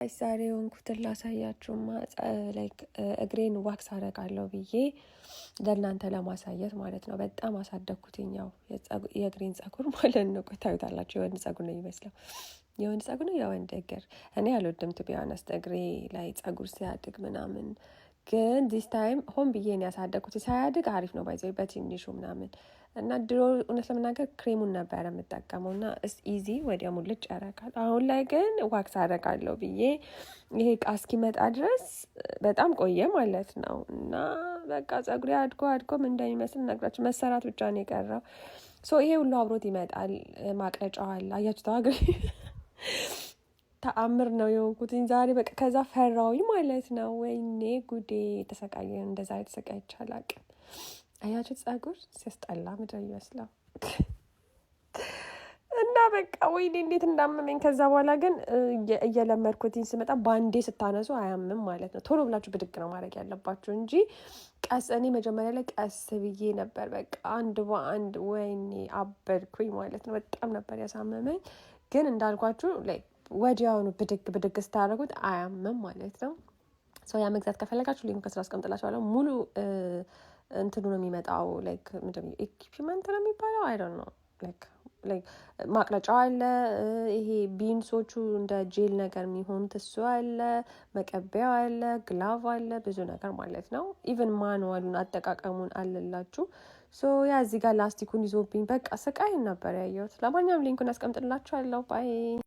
ዛሬ የሆንኩትን ላሳያችሁማ፣ like እግሬን wax አደርጋለሁ ብዬ ለእናንተ ለማሳየት ማለት ነው። በጣም አሳደግኩትኝ፣ ያው የእግሬን ጸጉር ማለት ነው። ቆይ ታዩታላችሁ። የወንድ ጸጉር ነው የሚመስለው። የወንድ ጸጉር ነው፣ የወንድ እግር። እኔ አልወድም to be honest እግሬ ላይ ጸጉር ሲያድግ ምናምን፣ ግን this time ሆን ብዬ ነው ያሳደግኩት። ሳያድግ አሪፍ ነው by the way በትንሹ ምናምን። እና ድሮ እውነት ለመናገር ክሬሙን ነበረ የምጠቀመው እና it's easy፣ ወዲያ ሙልጭ ያደርጋል። አሁን ላይ ግን wax አደርጋለሁ ብዬ ይሄ እቃ እስኪመጣ ድረስ በጣም ቆየ ማለት ነው። እና በቃ ጸጉሬ አድጎ አድጎ ምን እንደሚመስል ነግራችሁ መሰራት ብቻ ነው የቀረው። So ይሄ ሁሉ አብሮት ይመጣል። ማቅለጫው አለ። አያችሁት? እግሬ ተአምር ነው የሆንኩትኝ ዛሬ። በቃ ከዛ ፈራሁኝ ማለት ነው። ወይኔ ጉዴ፣ ተሰቃየ። እንደዛ ተሰቃይቼ አላውቅም። አያችሁት? ጸጉር ሲያስጠላ ምድር ይመስለው እና በቃ ወይኔ እንዴት እንዳመመኝ። ከዛ በኋላ ግን እየለመድኩትኝ ስመጣ በአንዴ ስታነሱ አያምም ማለት ነው። ቶሎ ብላችሁ ብድግ ነው ማድረግ ያለባችሁ እንጂ ቀስ፣ እኔ መጀመሪያ ላይ ቀስ ብዬ ነበር፣ በቃ አንድ በአንድ፣ ወይኔ አበድኩኝ ማለት ነው። በጣም ነበር ያሳመመኝ። ግን እንዳልኳችሁ ወዲያውኑ ብድግ ብድግ ስታደርጉት አያምም ማለት ነው። So ያ መግዛት ከፈለጋችሁ link ከስር አስቀምጥላችኋለሁ። ሙሉ እንትኑ ነው የሚመጣው፣ like ምንድን ነው፣ equipment ነው የሚባለው፣ I don't know፣ like ማቅለጫው አለ። ይሄ beans ኦቹ እንደ ጄል ነገር የሚሆኑት እሱ አለ፣ መቀበያው አለ፣ glove አለ፣ ብዙ ነገር ማለት ነው። Even manual ኡን አጠቃቀሙን አለላችሁ። So yeah፣ እዚህ ጋር ላስቲኩን ይዞብኝ በቃ ስቃይ ነበር ያየሁት። ለማንኛውም link ኡን አስቀምጥላችኋለሁ። Bye.